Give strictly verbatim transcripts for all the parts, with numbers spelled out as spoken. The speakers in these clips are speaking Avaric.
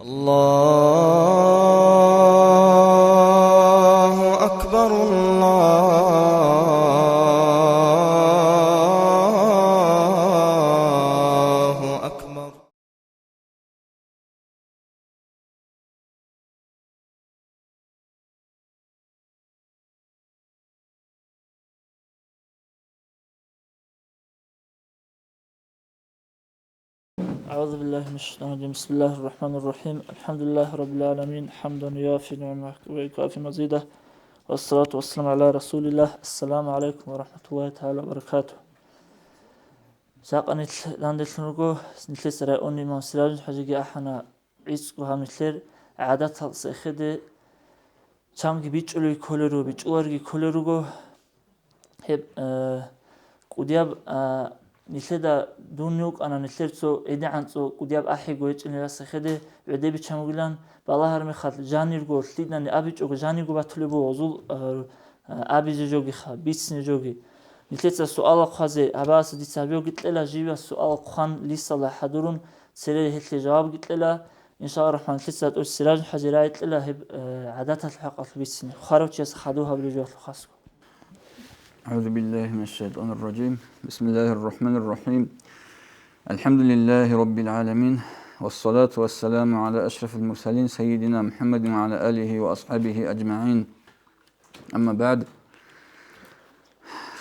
الله أكبر، الله أكبر. أعوذ بالله من الشيطان الرجيم. بسم الله الرحمن الرحيم. الحمد لله رب العالمين. حمدا يوافي نعمه ويكافي مزيده. والصلاة والسلام على رسول الله. السلام عليكم ورحمة الله تعالى وبركاته. Жакъа нилъ данделъун руго, нилъеца районный имам Сиражул хӀажиги ахӀана, гӀицӀго гьаб нилъер гӀадатал цехеде чанги бичӀчӀулей кколел руго, бичӀчӀуларги кколел руго. Гьеб, э, кӀудияб, а, нилъеда дун вукӀана, нилъер цо гӀедегӀан цо кӀудияб ахӀиго гьечӀинилан цехеде, гӀеде биччан вугилан балагьараб мехалъ, жанирго, лъидани абичӀого жанирго батулеб буго гъозул, э, а, абизе жогиха, бицине жоги. Нилъеца суалал хъвазе, гьабааса дица гьаб жоги кьела, живас суал хъван лисалда хӀадурун, цере гьелъе жавабги кьела. Иншаллагь рахман, нилъеца гьатӀулъ Сиражул хӀажи рагӀи кьела гьеб, э, гӀадаталъул хӀакъалъулъ бицине. Хваравчияс хадув гьабулеб жо хасго. أعوذ بالله من الشيطان الرجيم. بسم الله الرحمن الرحيم. الحمد لله رب العالمين. والصلاة والسلام على أشرف المرسلين سيدنا محمد وعلى آله وأصحابه أجمعين. أما بعد.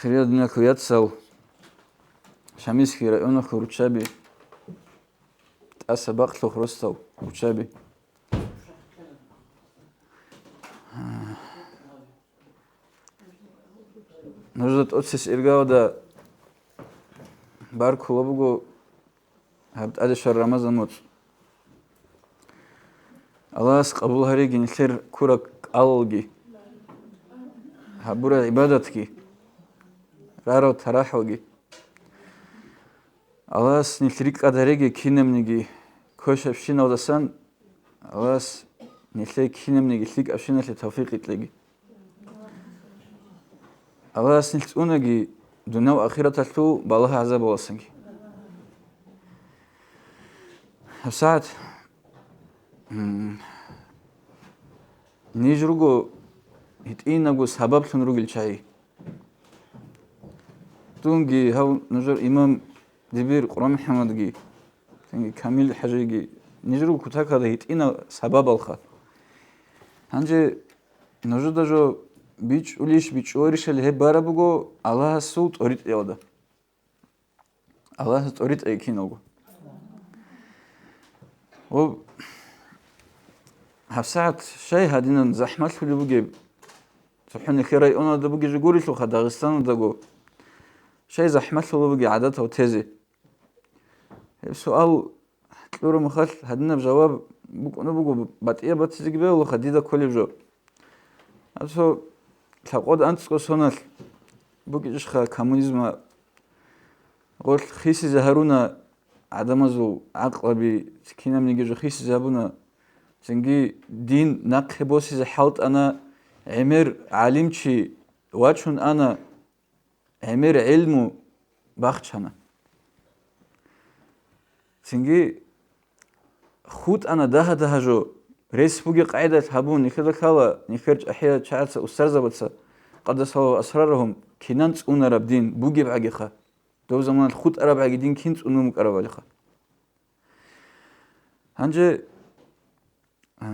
Хириял диналъул яцал, Шамилский районалъул руччаби, тӀаса бакълъухъ росдал руччаби. Нужда тӀоцес иргаялда баркула буго гьаб тӀаде щвараб Рамазан моцӀ. Аллагьас къабул гьареги нилъер ккураб кӀалалги, гьабураб гӀибадатги, рарал тарахӀалги. Аллагьас нилъ рикӀкӀад гьареги кинабниги квешабщиналдасан, Аллагьас нилъее кинабниги лъикӀабщиналъе тавфикъ кьеги. Аллагьас нилъ цӀунаги дуниял ахираталъул балагь-гӀазабаласанги. ГьабсагӀат, м, ниж руго гьитӀинабго сабаблъун ругел чагӀи. Дунги гьав нужер имам дибир КъурамухӀаммадги, цинги Камил хӀажиги, ниж руго кутакалда гьитӀинал сабабалха. Гьанже нужеда жо бичӀчӀулищ, бичӀчӀуларищали гьеб бараб буго Аллагьасул тӀоритӀиялда. Аллагьас тӀоритӀай киналго. Ва гьабсагӀат щай гьадинан захӀмалъулеб бугеб, цохӀо нилъер районалда бугеб жо гурелъулха, Дагъистаналдаго щай захӀмалъулеб бугеб гӀадатал тезе? Гьеб суал кьураб мехалъ, гьадинаб жаваб букӀунеб буго, батӀияб батизеги бегьулаха дида кколеб жо. Гьаб цо лъабкъоялда анцӀго соналъ букӀинчӀищха коммунизма гъорлъ хисизе гьаруна гӀадамазул гӀакълаби, кинабниги жо хисизе гьабуна, цинги дин нахъе босизе хӀалтӀана, гӀемер гӀалимчи вачун ана, гӀемер гӀелму бахчана. Цинги хутӀана дагьа-дагьа жо, рес бугеб къагӀидалъ гьабун, нилъеда лъала, нилъер чӀахӀиял чагӀаца, устарзабаца, къаддасаллагьу асрарагьум, кинан цӀунараб дин бугебгӀагиха, дов заманалъ хутӀарабгӀаги дин кин цӀунун букӀарабалиха. Гьанже, а,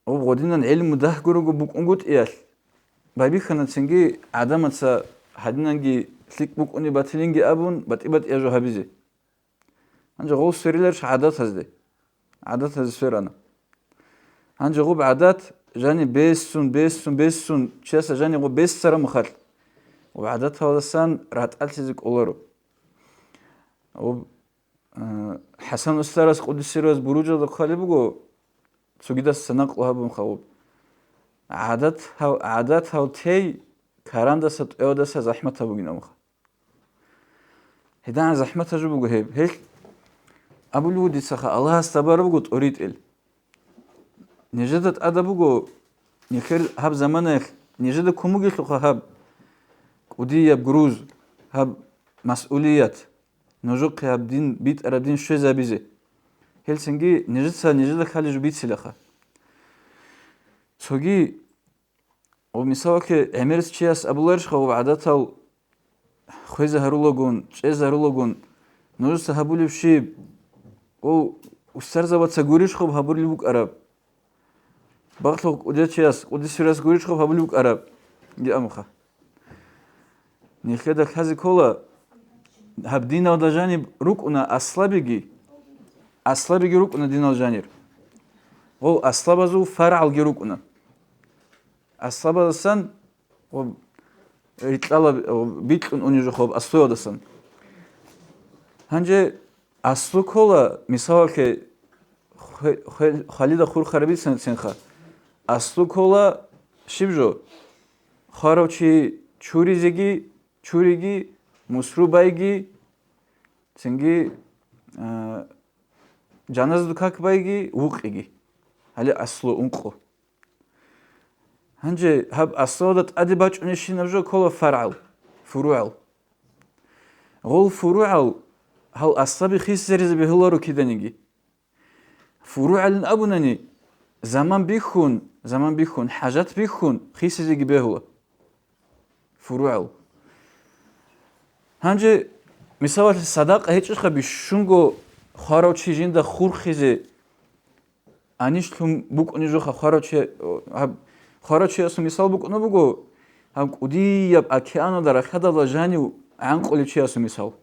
Гъоб гъодинан гӀелму дагь гурого букӀунгутӀиялъ, байбихьана цинги гӀадамаца гьадинанги лъикӀ букӀунеб батилинги абун, батӀи-батӀияб жо гьабизе. Гьанже гъов свериларищ гӀадатазде? ГӀадатазе сверана. Гьанже гъоб гӀадат жани бессун, бессун, бессун, чиясда жани гъоб бессараб мехалъ, гъоб гӀадаталдасан ратӀалъизе кӀоларо. Гъоб А, ХӀасан устарас, къуддиса сирругьу, Буружалда хъвалеб буго, цогидаса накълу гьабун хавуб. ГӀадат гьав-, гӀадат гьав тей карандаса тӀоядаса захӀматаб бугин абунха. ГьедагӀан захӀматаб жо буго гьеб. Гьелъ абулев вуго дицаха, Аллагьас тӀабараб буго тӀоритӀел. Нижеда тӀадаб буго, нилъер гьаб заманаялъ нижеда ккун бугелъулха гьаб кӀудияб груз, гьаб масъулият, нужехъе гьаб дин, битӀараб дин щвезабизе. Гьелсинги нижеца нижеда хъалижу бицилаха. Цоги, ва мисалалъе, гӀемерис чияс абуларищха, ва гӀадатал хвезе гьарулагун, чӀезе гьарулагун, нужеца гьабулеб щиб? О, устарзабаца гурищ хоб гьабулеб букӀараб? Бакълъун кӀудияс, кӀудияс гурищ хоб гьабулеб букӀараб? Гье, амха. Нилъеда лъазе ккола, гьаб диналда жаниб рукӀуна аслабиги, аслабиги рукӀуна динал жанир. Гъов аслабазул фаргӀалги рукӀуна. Аслабазасан гъоб рикьалаб, гъоб бикьун унижухъ гъоб аслуялдасан. Гьанже аслу ккола, мисалалъе, хве-, хвел-, хвалида хурхарабицинцинха. Аслу ккола щиб жо? Хварав чи чуризеги, чуриги, мусру байги, цинги, а, жаназа дукак байги, вукъиги. Гьале аслу ункъо. Гьанже гьаб аслуялда тӀаде бачӀунебщинаб жо ккола фаргӀал, фуругӀал. Гъол фуругӀал гьал аслаби хисизаризе бегьуларо киданиги. ФуругӀалин абунани, заман бихьун, заман бихьун, хӀажат бихьун хисизеги бегьула. ФуругӀал. Гьанже, мисалалъе, садакъа гьечӀелъа бищунго хварав чи жинда хурхизе анищлъун букӀунеб жоха хварав чи, гьаб, хварав чиясул мисал букӀуна буго, гьаб кӀудияб океаналда рахьадалда жанив гӀанкъулев чиясул мисал.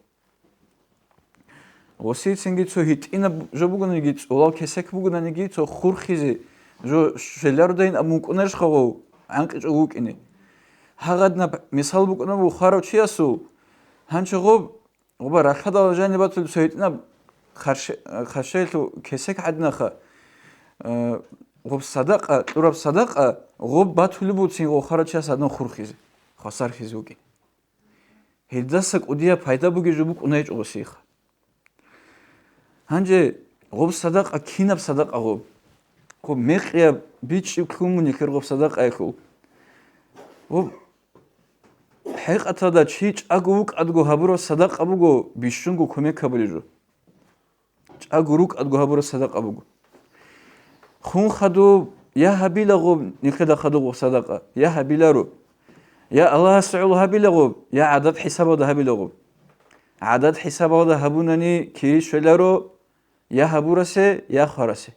Гъосицинги цо гьитӀинаб жо бугониги, цӀулал кесек бугонаниги, цо хурхизе жо щвелародайин абун вукӀунарищха гъов гӀанкъичӀого вукӀине? Гьагъадинаб мисал букӀуна буго хварав чиясул, гьанчо гъоб, гъоба рахьадалда жаниб батулеб цо гьитӀинаб харше-, харшаялъул кесек гӀадинаха, э, гъоб садакъа, кьураб садакъа, гъоб батулеб буцин гъов хварав чияс гьадин хурхизе, хвасарлъизе вукӀин. Гьелдаса кӀудияб пайда бугеб жо букӀунайчӀо гъосиха. Гьанже гъоб садакъа кинаб садакъа гъоб? Гъоб мекъияб бичӀчӀи ккун мун нилъер гъоб садакъаялъул. Гъоб хӀакъаталда чи чӀаго вукӀадго гьабураб садакъа буго бищунго кумек гьабулеб жо. ЧӀаго рукӀадго гьабураб садакъа буго. Хун хадуб, я гьабила гъоб, нилъеда хадуб гъоб садакъа, я гьабиларо. Я Аллагьасе гӀоло гьабила гъоб, я гӀадат хӀисабалда гьабила гъоб. ГӀадат хӀисабалда гьабунани кири щвеларо, я гьабурасе, я хварасе.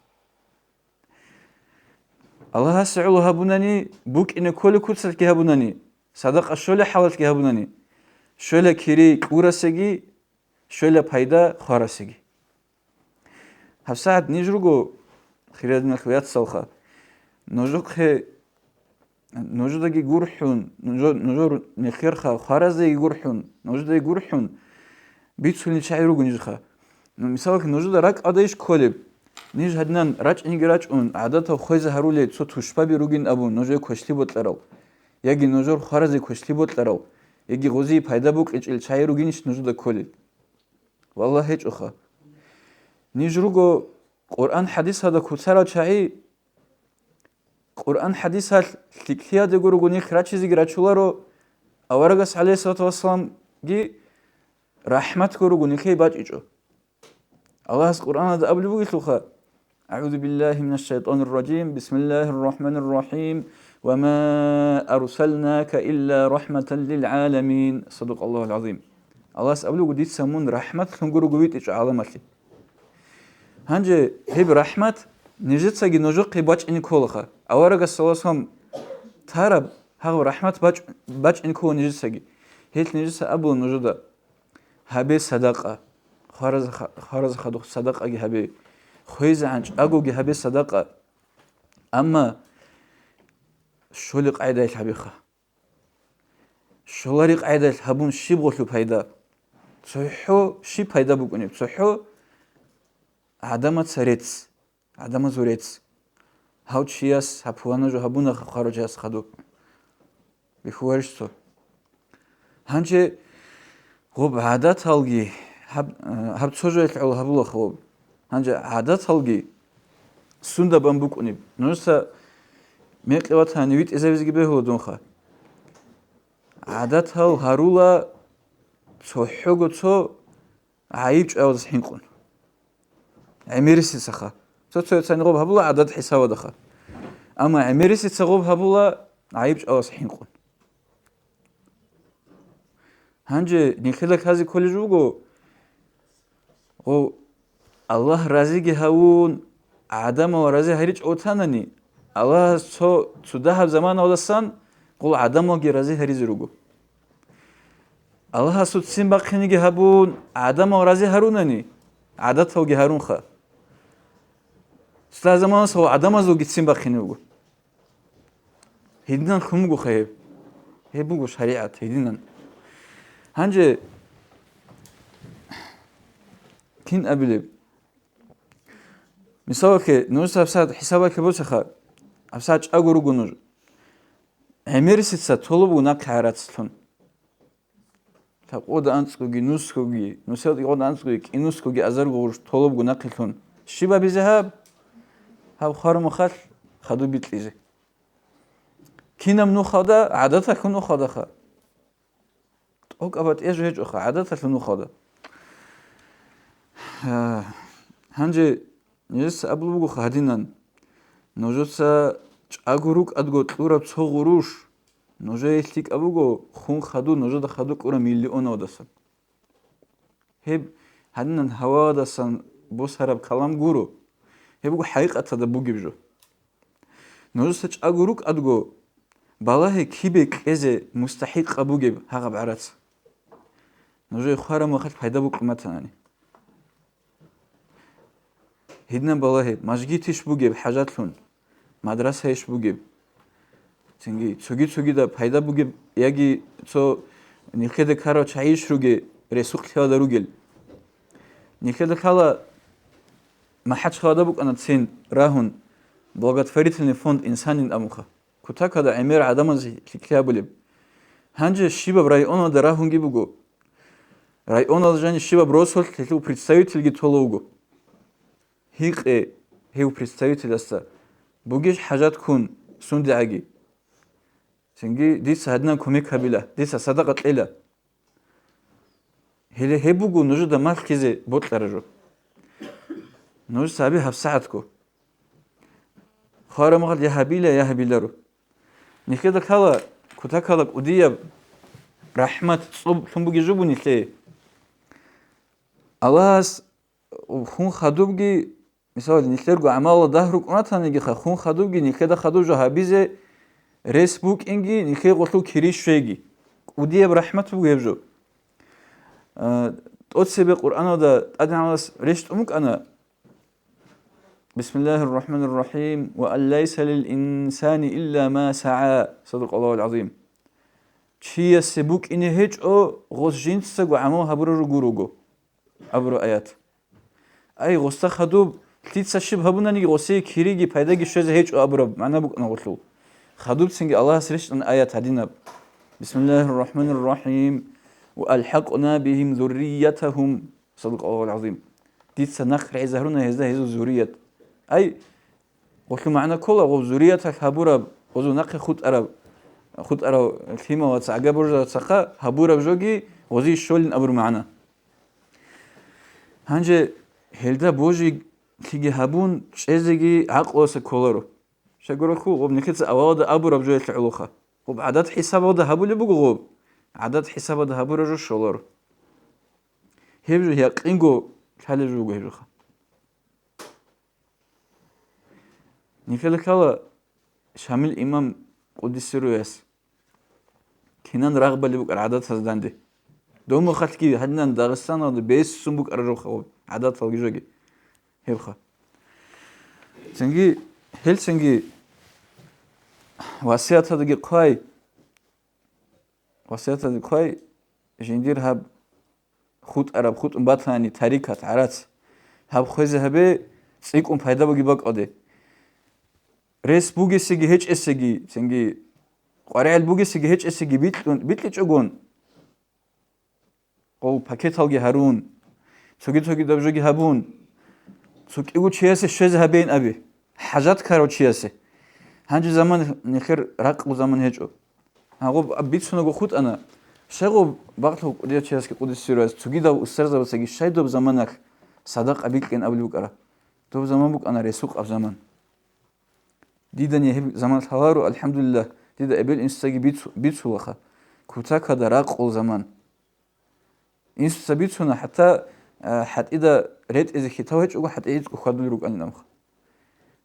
Аллагьасе гӀоло гьабунани, букӀине кколеб куцалъги гьабунани, садакъа щолеб хӀалалъги гьабунани, щвела кири кьурасеги, щвела пайда хварасеги. ГьабсагӀат ниж руго, хириял диналъул яцалха, нужухъе, нужедаги гурхӀун, нужо-, нужер нехерха хваразеги гурхӀун, нужедаги гурхӀун, бицунел чагӀи руго нижеха. Ну, мисалалъе, нужеда ракӀалда иш кколеб? Ниж гьадинан рачӀинеги рачӀун, гӀадатал хвезе гьарулел цо тушбаби ругин абун, нужее квешлъи бокьарал, яги нужер хваразе квешлъи бокьарал, яги гъозие пайда букӀинчӀел чагӀи ругинищ нужеда кколел? Валлагь, гьечӀоха. Ниж руго Къуръан-хӀадисалда куцарал чагӀи, Къуръан-хӀадисалъ лъикӀлъиялдего руго нилъ рачизеги рачуларо, аварагас, гӀалейхиссалату вассаламги, рахӀматго руго нилъее бачӀичӀо. Аллагьас Къуръаналда абулеб бугелъулха: «أعوذ بالله من الشيطان الرجيم. بسم الله الرحمن الرحيم. وما أرسلناك إلا رحمة للعالمين». صدق الله العظيم. Аллагьас абулеб буго: «Дица мун рахӀматлъун гурого витӀичӀо гӀаламалъе». Гьанже гьеб рахӀмат нижецаги нужехъе бачӀине кколаха. Аварагас, саллаллагьу гӀалайгьи вассалам, тараб гьаб рахӀмат бачӀ-, бачӀине ккола нижецаги. Гьелъ нижеца абула нужеда: гьабе садакъа, хвараз-, хваразда хадуб садакъаги гьабе, хвезегӀан чӀагоги гьабе садакъа. Амма щолеб къагӀидаялъ гьабеха. Щолареб къагӀидаялъ гьабун щиб гъолъул пайда? ЦохӀо щиб пайда букӀунеб? ЦохӀо гӀадамаца рецц, гӀадамазул рецц. Гьав чияс гьаб пуланаб жо гьабуна хварав чияс хадуб. Бихьуларищ цо? Гьанже гъоб гӀадаталги гьаб, гьаб цо жоялъ гӀоло гьабулаха гъоб. Гьанже гӀадаталги сунда бан букӀунеб? Нужеца мекъи ватани витӀизавизеги бегьула дунха. ГӀадатал гьарула цохӀого цо гӀайиб чӀваялдаса хӀинкъун. гӀемерисецаха. Цо-цояцани гъоб гьабула гӀадат хӀисабадаха. Амма гӀемерисеца гъоб гьабула гӀайиб чӀвалас хӀинкъун. Гьанже нилъеда лъазе кколеб жо буго, гъо, Аллагь разиги гьавун, гӀадамал рази гьаричӀого танани, Аллагьас цо, цо дагьаб заманалдасан гъол гӀадамалги рази гьаризе руго. Аллагьасул ццин бахъинеги гьабун, гӀадамал рази гьарунани, гӀадаталги гьарунха. Цо дагьаб заманалдаса гъол гӀадамазулги ццин бахъине буго. Гьединан лъун бугоха гьеб. Гьеб буго шаригӀат, гьединан. Гьанже кин абилеб? Мисалалъе, нужеца гьабсагӀат хӀисабалъе босаха, гьабсагӀат чӀаго руго нуж. ГӀемерисеца толеб буго нахъе гӀарацлъун. Лъабкъода анцӀгоги нусгоги, нусиялда кӀикъода анцӀгоги кӀинусгоги азарго гъурущ толеб буго нахъе лъун. Щиб абизе гьаб? Гьаб хварамахалъ хадуб бикьизе. Кинаб нухалда? ГӀадаталъул нухалдаха. ТӀокӀаб батӀияб жо гьечӀоха гӀадаталъул нухалда. Гьанже нижеца абулеб бугоха гьадинан, нужеца чӀаго рукӀадго кьураб цо гъурущ, нужее лъикӀаб буго хун хадур нужеда хадур кьураб миллионалдасан. Гьеб гьадинан гьаваладасан босараб калам гуро. Гьеб буго хӀакъикъаталда бугеб жо. Нужеца чӀаго рукӀадго, балагье кибе кьезе мустахӀикъаб бугеб гьагъаб гӀарац. Нужее хварамахалъ пайда букӀун батанани. Гьединаб балагье, мажгитищ бугеб хӀажатлъун, мадрасайищ бугеб. Цинги цоги-цогидаб пайда бугеб яги цо нилъеда ккарав чагӀийищ ругел, ресурс лъелалда ругел. Нилъеда лъала МахӀачхъалада букӀана цин рагьун благотворительный фонд «Инсанин» абунха. Кутакалда гӀемер гӀадамазе лъикӀлъи гьабулеб. Гьанже щибаб районалда рагьунги буго. Районалда жаниб щибаб росулъ гьелъул представительги толев вуго. Гьикъе гьев представителасда, бугищ хӀажат ккун сундагӀаги? Цинги дица гьадинаб кумек гьабила, дица садакъа кьела. Гьеле гьеб буго нужеда малъизе бокьараб жо. Нужеца гьабе гьабсагӀатго. Хварамахал я гьабила, я гьабиларо. Нилъеда лъала кутакалда кӀудияб рахӀмат цӀоб лъун бугеб жо буго нилъее. Аллагьас хун хадубги, мисал, нилъерго гӀамалалда дагь рукӀун ратанигиха, хун хадубги нилъеда хадуб жо гьабизе рес букӀинги, нилъее гъолъул кири щвейги. КӀудияб рахӀмат буго гьеб жо. А, тӀоцебе Къуръаналда ТӀадегӀанас рещтӀун букӀана: «Бисмиллагьир рахӀманир рахӀим, ва ан лайса лил инсани илла ма сагӀа». Садакъаллагьул гӀазим. Чиясе букӀине гьечӀо гъос жинцаго гӀамал гьабураб жо гуро, абураб аят. Ай, гъосда хадуб лъица щиб гьабунаниги, гъосие кириги пайдаги щвезе гьечӀо абураб магӀна букӀана гъолъул. Хадубцинги Аллагьас рещтӀана аят гьадинаб: «Бисмиллагьир рахӀманир рахӀим, ва алхӀакъна бигьим зурриятагьум». Садакъаллагьул гӀазим. Дица нахъ регӀизарун гьезда гьезул зуррият. Ай, гъолъул магӀна ккола, гъов зуррияталъ гьабураб, гъозул нахъе хутӀараб, хутӀарав лъималаца, гӀагаб-ружалацаха гьабураб жоги гъозие щолин абураб магӀна. Гьанже гьелда божилъиги гьабун, чӀезеги гӀакълуялъе кколаро. Щайгурелъул, гъоб нилъеца авалалда абураб жоялъе гӀолоха. Гъоб гӀадат хӀисабалда гьабулеб буго гъоб. ГӀадат хӀисабалда гьабураб жо щоларо. Гьеб жо якъинго лъалеб жо буго гьеб жоха. Нилъеда лъала Шамил имам къуддиса сирругьу яс. Кинан рагъ балеб букӀар гӀадатаз данде. Дов мухалъги гьадинан Дагъистаналда бесун букӀараб жоха гъоб гӀадаталги жоги. Гьебха. Цинги, гьелцинги васияталдаги хъвай, васияталдаги хъвай, жиндир гьаб хутӀараб, хутӀун батани тарикат, гӀарац, гьаб хвезе гьабе, цӀикӀкӀун пайда бугеб бакӀалде. Рес бугесеги гьечӀесеги, цинги къваригӀел бугесеги гьечӀесеги бикьун, бикьичӀогон, гъов пакеталги гьарун, цоги-цогидаб жоги гьабун, цо кӀиго чиясе щвезе гьабейин абе, хӀажат ккарав чиясе. Гьанже заман, нилъер ракъго заман гьечӀо. Гьагъоб аб бицунаго хутӀана, щай гъоб багълъул кӀудияв чиясги къуддиса сирругьу яс цогидал устарзабацаги щай доб заманалъ садакъа бикьин абулеб букӀара? Доб заман букӀана ресукъаб заман. Дидани гьеб заман лъаларо, алхӀамдулиллагь, дида эбел-инсуцаги бицу-, бицулаха, кутакада ракъул заман. Инсуца бицуна, хӀатта, а, хӀатӀида ретӀизе хьитав гьечӀого, хӀатӀи гӀицӀго хьвадулел рукӀанин абха.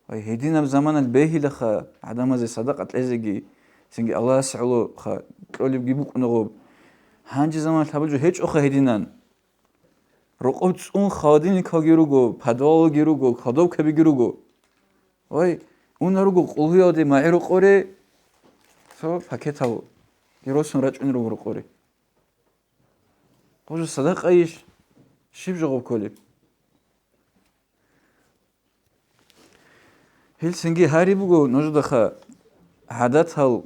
Вай, гьединаб заманалъ бегьилаха гӀадамазе садакъа кьезеги, цинги Аллагьасе гӀолоха кьолебги букӀуна гъоб. Гьанже заманалъ гьабулеб жо гьечӀоха гьединан. Рокъоб цӀун холодильникалги руго, подвалалги руго, кладовкабиги руго. Вай, уна руго къулгьуялде магӀи рокъоре, цо пакетал росун рачӀунел руго рокъоре. Гъужа садакъайищ, щиб жо гъоб кколеб? Гьелсинги гьари буго нужедаха гӀадатал,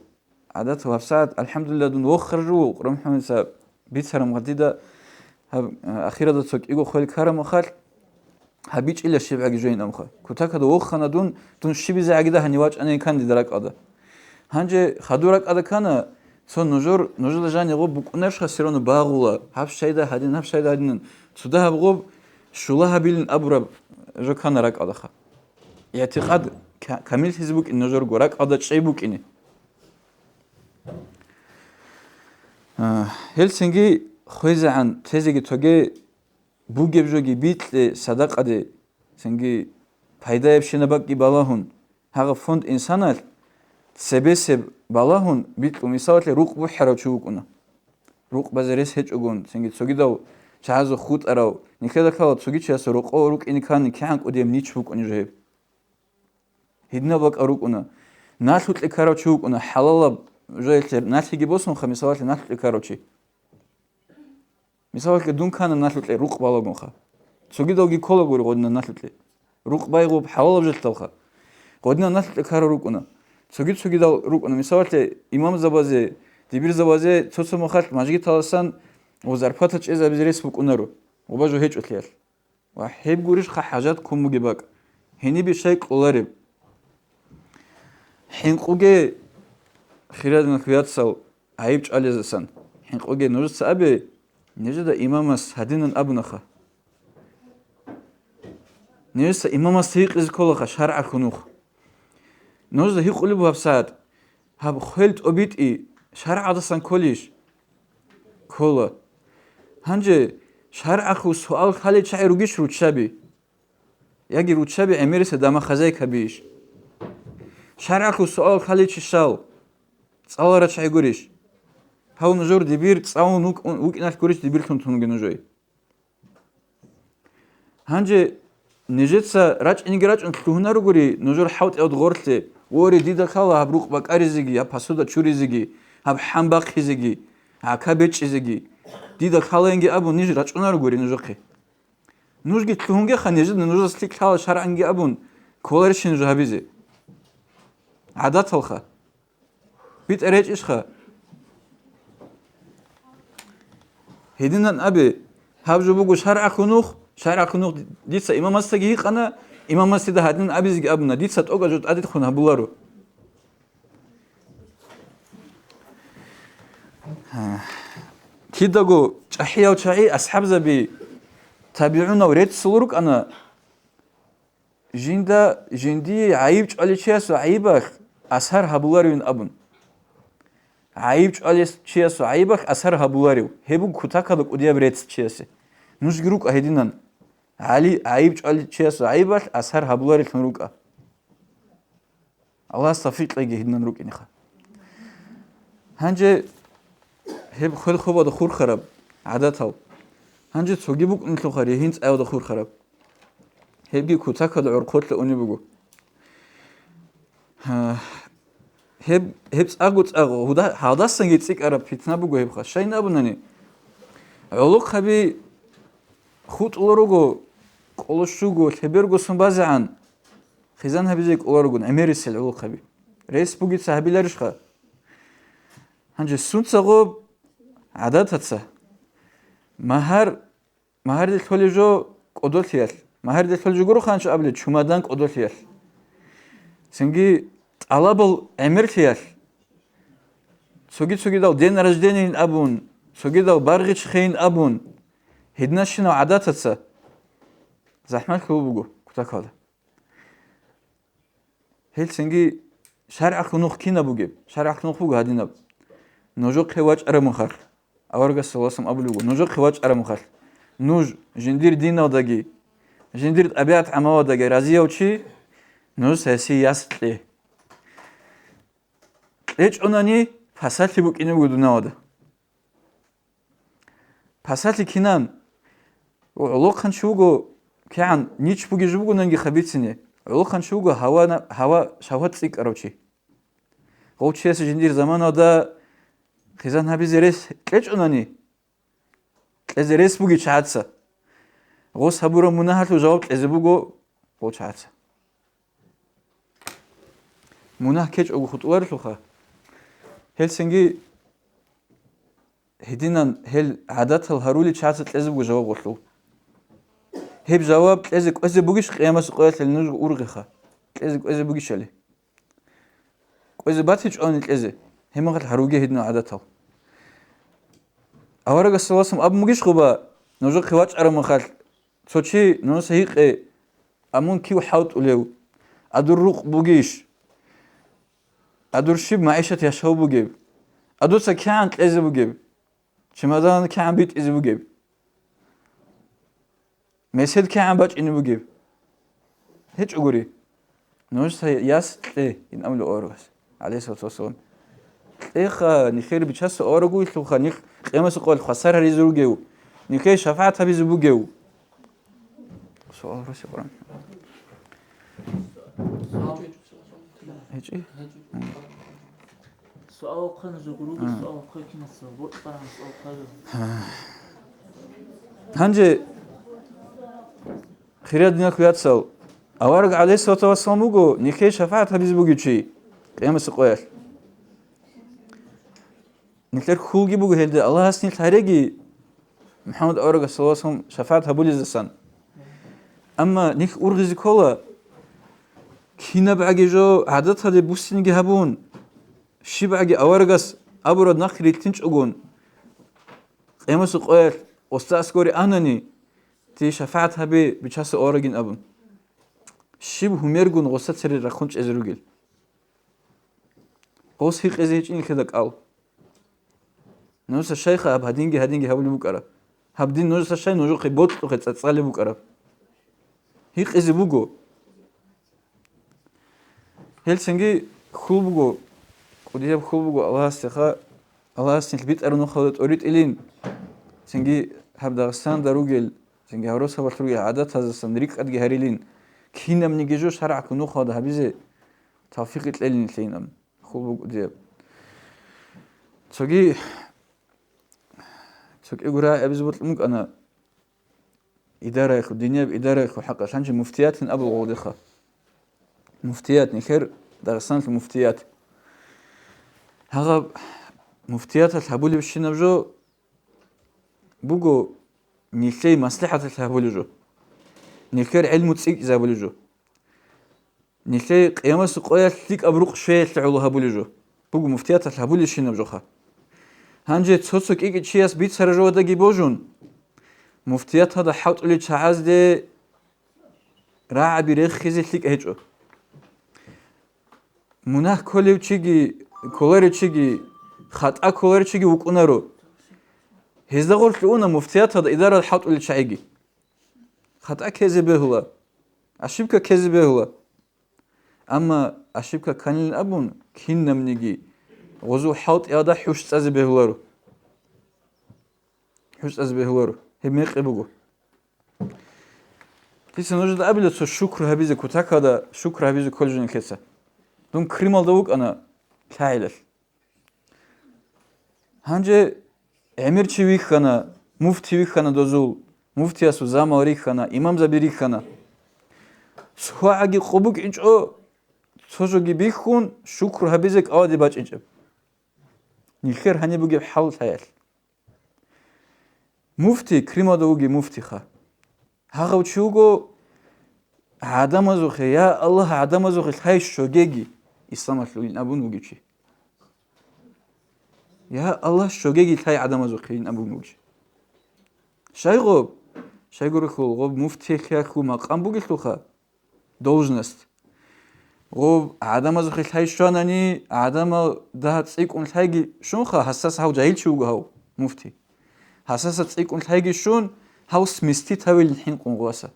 гӀадатал гьабсагӀат, алхӀамдулилла, дун воххар жуго, Къурбан МухӀаммадица бицараб мехалъ дида гьаб, а, ахирада цо кӀиго хвел ккараб мехалъ, гьабичӀила щибгӀаги жойин абха. Кутакада воххана дун, дун щибизе гӀагида гьанив вачӀанин ккан дида ракӀалда. Гьанже хадур ракӀалда ккана, цо нужер, нужеда жанигъо букӀунарищха, все равно багъула, гьаб щайда гьадин, гьаб щайда гьадинан, цо дагьаб гъоб щула гьабилин абураб жо ккана ракӀалдаха. ИгӀтикъад ка-, камиллъизе букӀин нужерго, ракӀалда чӀей букӀине. А, гьелсинги хвезегӀан тезеги тоге, бугеб жоги бикье садакъаде, цинги пайдаябщинаб бакӀги балагьун, гьагъаб фонд инсаналъ цебесеб балагьун бикьун, мисалалъе, рукъ бухӀарав чи вукӀуна. Рукъ базе рес гьечӀогун, цинги цогидал чагӀазухъ хутӀарав, нилъеда ккола цоги чиясул рокъов рукӀине ккани кигӀан кӀудияб нич букӀунеб жо гьеб. Гьединаб бакӀал рукӀуна. Налъукье ккарав чи вукӀуна, хӀалалаб жоялъе налъиги босунха, мисалалъе, налъукье ккарав чи. Мисалалъе, дун ккана налъукье рукъ балагунха. Цогидалги кколагури гъодинан налъукье. Рукъ байгъуб хӀалалаб желталха. Гъодинан налъукье ккарал рукӀуна. Цоги-цогидал рукӀуна. Мисалалъе, имамзабазе, дибирзабазе цо-цо мехалъ мажгиталасан ва зарпата чӀезабизе рес букӀунаро, гъоба жо гьечӀолъиялъ. Ва гьеб гурищха хӀажат ккун бугеб бакӀ, гьенибе щай кьолареб? ХӀинкъуге, хирадинал хвияцал гӀайиб чӀвалезасан, хӀинкъуге нужеца абе, нижеда имамас гьадинан абунаха. Нижеца имамасда гьикъизе кколаха шаргӀалъул нух. Нужеда гьикъулеб буго гьабсагӀат, гьаб хвел тӀобитӀи шаргӀалдасан кколищ? Ккола. Гьанже шаргӀалъул суал хъаличагӀи ругищ руччаби? Яги руччаби гӀемериса дама хозяйкабиищ? ШаргӀалъул суал хъаличи щал? ЦӀаларачагӀи гурищ? Гьав нужер дибир цӀалун вукӀун-, вукӀиналъ гурищ дибирлъун тунги нужее? Гьанже нижеца рачӀинги рачӀун лъугьунаругури нужер хӀалтӀиялда гъорлъе, воре, дида лъала гьаб рукъ бакӀаризеги, гьаб посуда чуризеги, гьаб хӀан бахъизеги, гӀака бечӀчӀизеги. Дида лъалаинги абун ниж рачӀунаругури нужехъе. Нужги лъугьунгеха, нижеда нужеца лъикӀ лъала шаргӀанги абун, кколарищин жо гьабизе? ГӀадаталха. БитӀа речӀищха? Гьединан абе, гьаб жо буго шаргӀалъул нух, шаргӀалъул нух дица имамасдаги гьикъана, имамасда гьадин абизеги абуна, дица тӀокӀаб жо тӀадехун гьабуларо. Кидаго чӀахӀиял чагӀи, асхӀабзаби, табигӀунал реццул рукӀана, жинда, жиндие гӀайиб чӀваличиясул гӀайибалъ асар гьабуларивин абун. ГӀайиб чӀваличиясул гӀайибалъ асар гьабуларев, гьеб буго кутакалда кӀудияб рецц чиясе. Нужги рукӀа гьединан. ГӀали-, гӀайиб чӀваличиясул гӀайибалъ асар гьабуларевлъун рукӀа. Аллагьас тавфикъ кьеги гьединан рукӀинеха. Гьанже гьеб хвел-хобалда хурхараб гӀадатал. Гьанже цоги букӀунелъулха ригьин цӀаялда хурхараб. Гьебги кутакалда гӀорхъолъа унеб буго. Гьа, гьеб, гьеб цӀакъго-цӀакъго, гьуда-, гьалдасанги цӀикӀкӀараб питна буго гьебха. Щайин абунани, гӀолохъаби хутӀула руго, къоло щуго, лъеберго сон базегӀан, хизан гьабизе кӀоларугун, гӀемерисел гӀолохъаби. Рес бугеца гьабиларищха? Гьанже сунцагъоб гӀадатаца магьар, магьарде лъолеб жо кӀодолъиялъ, магьарде лъолеб жо гуро ханчо абулеб чумадан кӀодолъиялъ. Цинги тӀалабал гӀемерлъиялъ, цоги-цогидал день рождениеин абун, цогидал баргъичхейин абун, гьединащинал гӀадатаца захӀмалъулеб буго кутакалда. Гьелцинги шаргӀалъул нух кинаб бугеб? ШаргӀалъул нух буго гьадинаб. Нужехъе вачӀараб мехалъ, аварагас саллаллагьу гӀалайгьи ва саллам абулеб буго, нужехъе вачӀараб мехалъ, нуж жиндир диналдаги, жиндир тӀабигӀат-гӀамаладаги разияв чи, нуж гьесие яс кье. КьечӀонани, пасалъи букӀине буго дуниялада. Пасалъи кинан? ГӀолохъанчи вуго, кигӀан нич бугеб жо бугониги хабицине. ГӀолохъанчи вуго гьава, гьава шагьват цӀикӀкӀарав чи. Гъов чиясе жиндир заманалда хъизан гьабизе рес кьечӀонани, кьезе рес буги чагӀаца. Гъос гьабураб мунагьалъул жаваб кьезе буго гъов чагӀаца. Мунагь ккечӀого хутӀуларелъулха. Гьелцинги гьединан гьел гӀадатал гьарулел чагӀаца кьезе буго жаваб гъолъул. Гьеб жаваб кьезе кӀвезе бугищ къиямасеб къоялъ нуж ургъеха? Кьезе кӀвезе бугищали? КӀвезе батичӀони кьезе, гьеб мехалъ гьаруге гьединал гӀадатал. Аварагас саллаллагьу гӀалайгьи ва саллам абун бугищ хъуба, нужехъе вачӀараб мехалъ, цо чи нужеца гьикъе, а мун кив хӀалтӀулев? А дур рукъ бугищ? А дур щиб магӀишат яшав бугеб? А дуца кигӀан кьезе бугеб? Чемодан кигӀан битӀизе бугеб? Месед кигӀан бачӀине бугеб? ГьечӀогури. Нужеца яс кье, ин абулеб аварагас, гӀалайгьиссалату вассалам. Кьеха, нилъер Бичасул авараг вугелъулха, нилъ къиямасеб къоялъ хвасар гьаризе ругев, нилъее шафагӀат гьабизе бугев. Суал руси Къуран. ГьечӀи? Суал хъван, жо гуруги А. Суал хъвай кинаса, бокьаран суал хъвай. Гьанже, хириял диналъул яцал, авараг гӀалайгьиссалату вассалам вуго, нилъее шафагӀат гьабизе бугев чи къиямасеб къоялъ. Нилъер хьулги буго гьелда, Аллагьас нилъ гьареги, МухӀаммад аварагас саллаллагьу гӀалайгьи ва саллам шафагӀат гьабулезасан. Амма нилъ ургъизе ккола, кинабгӀаги жо гӀадаталде буссинги гьабун, щибгӀаги аварагас абураб нахъ рилълъинчӀогон, къиямасеб къоялъ гъосда аскӀоре анани, дие шафагӀат гьабе, Бичасул аварагин абун. Щиб гьумергун гъосда цере рахъун чӀезе ругел? Гъос гьикъизе гьечӀин нилъеда кӀал. Нужеца щайха гьаб гьадинги-гьадинги гьабулеб букӀараб? Гьаб дин нужеца щай нужехъе бокьухъе цӀацӀалеб букӀараб? Гьикъизе буго. Гьелцинги хьул буго, кӀудияб хьул буго Аллагьасдеха, Аллагьас нилъ битӀараб нухалда тӀоритӀилин, цинги гьаб Дагъистанда ругел, цинги гьаб росабалъ ругел гӀадатаздасан рикӀкӀадги гьарилин, кинабниги жо шаргӀалъул нухалда гьабизе тавфикъ кьелин нилъейин абун. Хьул буго дияб. Цоги, цо кӀиго рагӀи абизе бокьун букӀана идараялъул, динияб идараялъул хӀакъалъ, гьанже муфтиятин абул гъолдеха. Муфтият, нилъер Дагъистаналъул муфтият. Гьагъаб муфтияталъ гьабулебщинаб жо буго, нилъей маслихӀаталъ гьабулеб жо. Нилъер гӀилму цӀикӀкӀизабулеб жо. Нилъее къиямасеб къоялъ лъикӀаб рукъ щвеялъе гӀоло гьабулеб жо. Буго муфтияталъ гьабулебщинаб жоха. Гьанже цо-цо кӀикӀи чияс бицараб жодаги божун, муфтияталда хӀалтӀулел чагӀазде рагӀаби рехизе лъикӀ гьечӀо. Мунагь кколев чиги, кколарев чиги, хатӀа кколарев чиги вукӀунаро. Гьезда гъорлъ уна муфтияталда идаралда хӀалтӀулел чагӀиги. ХатӀа ккезе бегьула, ошибка ккезе бегьула. Амма ошибка кканилан абун, кинабниги гъозул хӀалтӀиялда хӀущ цӀазе бегьуларо. ХӀущ цӀазе бегьуларо. Гьеб мекъи буго. Дица нужеда абила цо шукру гьабизе кутакалда, шукру гьабизе кколеб жо нилъеца. Дун Крымалда вукӀана лъагӀелалъ. Гьанже гӀемер чи вихьана, муфти вихьана дозул, муфтиясул замал рихьана, имамзаби рихьана. ЦогӀаги къо букӀинчӀо, цо жоги бихьун, шукру гьабизе кӀаладе бачӀинчӀеб. Нилъер гьаниб бугеб хӀал лъаялъ. Муфти, Крымалда вугев муфтиха. Гьагъав чи вуго гӀадамазухъе, я Аллагь, гӀадамазухъе лъай щогеги, исламалъулин абун вугев чи. Я Аллагь, щогеги лъай гӀадамазухъейин абун вугев чи. Щайгъуб? Щайгурелъул гъуб муфтиялъул макъам бугелъулха, должность. Гъоб гӀадамазухъе лъай щванани, гӀадамал дагьаб цӀикӀкӀун лъайги щунха, гьасас гьав жагьил чи вуго гьав, муфти. Гьасаса цӀикӀкӀун лъайги щун, гьав сместить гьавилин хӀинкъун гъваса.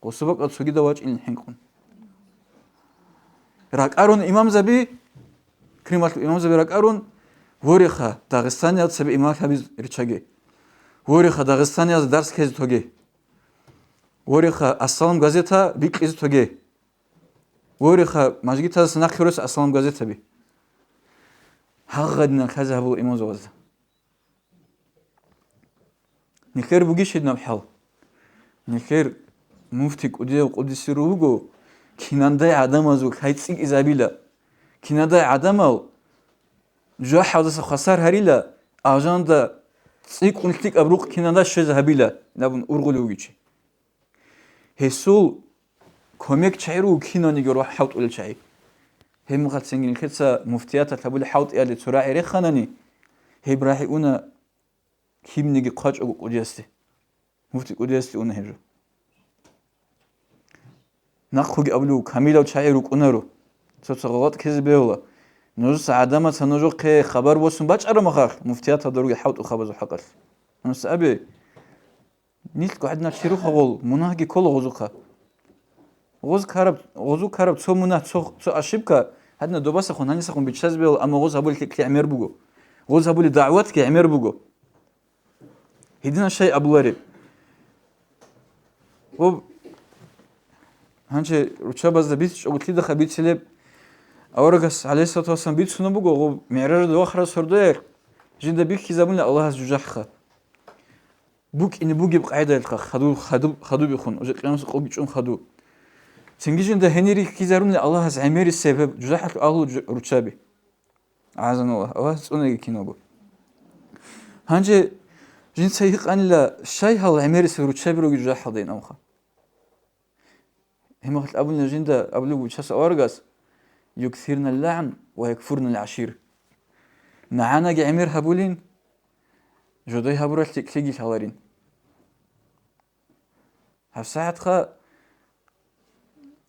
Гъосаб бакӀал цогидав вачӀилин хӀинкъун. РакӀарун имамзаби, Крималъул имамзаби ракӀарун, вореха, Дагъистаниялда цебе имамлъабиз риччаге. Вореха, Дагъистаниялда дарс ккезе тоге. Вореха, Ассалам газета бикьизе тоге. Вореха, мажгитазаса нахъе рос Ассалам газетаби. Гьагъадинан лъазе гьабула имамзабазда. Нилъер бугищ гьединаб хӀал? Нилъер муфти кӀудияв къудисе руго, кинандай гӀадамазул хай цӀикӀкӀизабила. Кинандай гӀадамал жужахӀалдаса хвасар гьарила, алжанда цӀикӀкӀун лъикӀаб рукъ кинанда щвезе гьабила, абун ургъулев вугев чи. Гьесул кумек чагӀи руго кинавниги рухӀ хӀалтӀулел чагӀи. Гьеб мехалъ цинги нилъеца муфтияталъ гьабулеб хӀалтӀиялде цо рагӀи реханани, гьеб рагӀи уна кибниги хъвачӀого къудиясде. Муфти кӀудиясде уна гьеб жо. Нахъеги абулев, камилав чагӀи рукӀунаро. Цо-цо гъалатӀ ккезе бегьула. Нужеца гӀадамаца нужехъе хабар босун бачӀараб мехалъ, муфтияталда ругел хӀалтӀухъабазул хӀакъалъ. Нужеца абе, нилъго гьадинаб чи руха гъол, мунагьги ккола гъозухъа. Гъоз караб, гъозу караб цо мунагь, цо, цо ошибка, гьадинаб добасахун, гьанисахун биччазе бегьула, амма гъоз гьабулеб лъикӀлъи гӀемер буго. Гъоз гьабулеб дагӀватги гӀемер буго. Гьединаб щай абулареб? Гъоб, гьанже руччабазда бицичӀого лъидаха бицилеб? Аварагас, гӀалайгьиссалату вассалам, бицунеб буго, гъоб МигӀражалде вахараб сордоялъ жинда бихьизабуна Аллагьас жужахӀха. БукӀине бугеб къагӀидаялъха, хаду-, хаду-, хадубехун, уже къиямасеб къоги чӀун хаду. Цинги жинда гьенир рихьизаруна Аллагьас гӀемерисеб гьеб жужахӀалъул агьлу жу-, руччаби. АгӀазаналлагь, Аллагьас цӀунаги киналго. Гьанже жинца гьикъанила, щай гьал гӀемерисел руччаби ругел жужахӀалдайин абунха? Гьеб мехалъ абуна жинда, абулеб буго чияс аварагас: «Юксирна ллагӀн ва якфурна лгӀашир». НагӀанаги гӀемер гьабулин, жодай гьабурал лъикӀлъиги лъаларин. ГьабсагӀатха,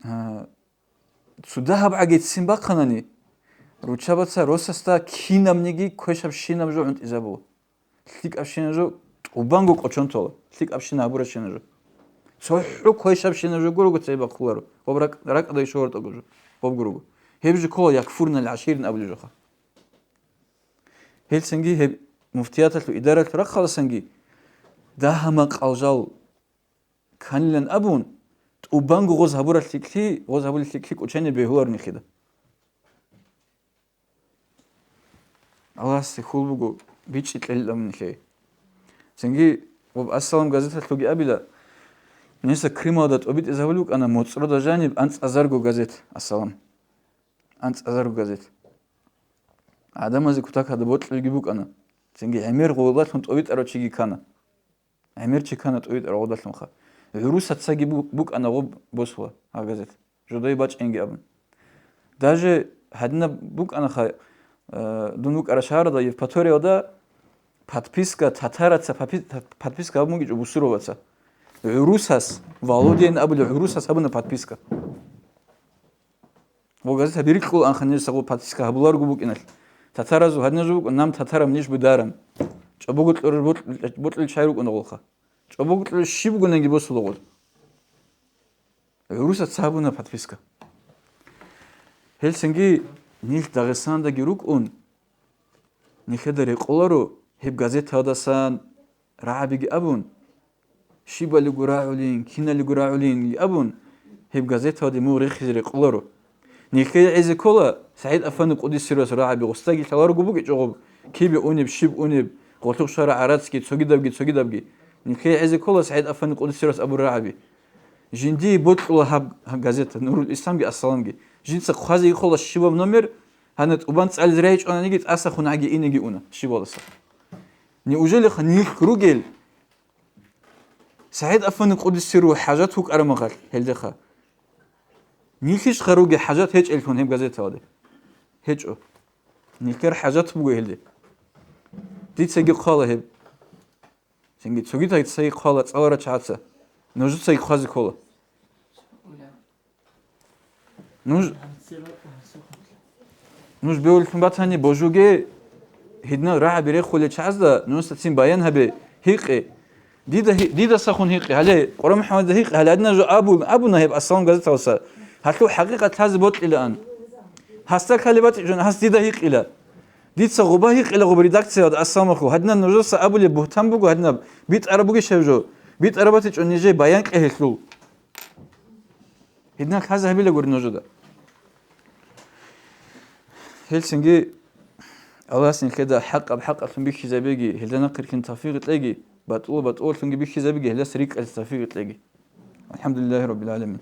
а, цо дагьаб гӀагицин бахъанани, руччабаца росасда кинабниги квешабщинаб жо гӀунтӀизабула. ЛъикӀабщинаб жо тӀубанго кӀочон тола, лъикӀабщина гьабурабщинаб жо. ЦохӀо квешабщинаб жо гурого цебе бахъуларо, гъоб ракӀ-, ракӀалде щвараб жо, гъоб гурого. Гьеб жо ккола якфурна лгӀаширин абулеб жоха. Гьелцинги гьеб муфтияталъул идаралъул рахъаласанги дагьа-макъал жал кканилан абун, тӀубанго гъоз гьабурал лъикӀлъи, гъоз гьабулел лъикӀлъи кӀочани бегьуларо нилъеда. Аллагьасде хьул буго, бичӀчӀи кьелилан нилъее. Цинги гъоб «Ассалам» газеталъулги абила, нижеца Крымалда тӀобитӀизабулеб букӀана моцӀрода жаниб анцӀазарго газет «Ассалам». АнцӀазарго газет. ГӀадамазе кутакалда бокьулги букӀана. Цинги гӀемер гъолдалъун тӀобитӀарав чиги ккана. ГӀемер чи ккана тӀобитӀарав гъолдалъунха. ГӀурусацаги бу-, букӀана гъоб босула гьаб газет. Жодое бачӀинги абун. Даже гьадинаб букӀанаха, э, дун вукӀараб шагьаралда, Евпаториялда подписка татараца, подпи-, подписка гьабун бугечӀо бусуроваца. ГӀурусас, Володяйин абулев гӀурусас гьабуна подписка. Ва газета бирикьулаанха нижеца гъоб подписка гьабуларго букӀиналъ. Татаразул гьадинаб жо букӀун: «Нам татарам ниж быдарам». ЧӀобого кьураб бокь-, бокьулел чагӀи рукӀуна гъолха. ЧӀобого кьураб щиб бугониги босула гъол. ГӀурусаца гьабуна подписка. Гьелцинги нилъ Дагъистаналдаги рукӀун, нилъеда рекъоларо гьеб газетаялдасан рагӀабиги абун, щибалиго рагӀулин, киналиго рагӀулин абун, гьеб газетаялде мугъ рехизе рекъоларо. Нилъее гӀезе ккола СагӀид Афанди къудисе сирас рагӀаби, гъосдаги лъаларого букӀичӀо гъоб, кибе унеб, щиб унеб, гъолъухъ щвараб гӀарацги, цогидабги, цогидабги. Нилъее гӀезе ккола СагӀид Афанди къудисе сирас абураб рагӀаби. Жиндие бокьула гьаб, гьаб газета, Нурул Исламги Ассаламги. Жинца хъвазеги ккола щибаб номер, гьанна тӀубан цӀализе рагӀичӀонаниги, тӀасахун гӀаги инеги уна, щибаласа. Неужели ха нилъ ругел СагӀид Афанди къудисе сиру хӀажат вукӀараб мехалъ гьелдеха? Нилъищха ругел хӀажат гьечӀеллъун гьеб газетаялде? ГьечӀо. Нилъер хӀажат буго гьелде. Дицаги хъвала гьеб. Цинги цогидацаги хъвала цӀаларал чагӀаца. Нужецаги хъвазе ккола. Нуж, нуж бевуллъун батани, божуге, гьединал рагӀаби рехулел чагӀазда нужеца цин баян гьабе, гьикъе. Дида гьи-, дидасахун гьикъе, гьале, Къура МухӀаммадида гьикъе, гьале гьадинаб жо абун, абуна гьеб ассалам газеталаса. Гьалъул хӀакъикъат лъазе бокьилаан. Гьасда ккалеб батичӀун, гьас дида гьикъила. Дица гъоба гьикъила гъоб редакциялда ассаламалъул. Гьадинаб нужеца абулеб бугьтан буго, гьадинаб битӀараб бугищ гьеб жо? БитӀараб батичӀун нижее баян кье гьелъул. Гьединаб лъазе гьабила гури нужеда. Гьелцинги Аллагьас нилъеда хӀакъаб хӀакъалъун бихьизабеги, гьелда нахъе рихьин тавфикъ кьеги, батӀула батӀулалъунги бихьизабеги, гьелдаса рикӀкӀалъи тавфикъ кьеги. АлхӀамдулиллагьи раббил гӀаламин.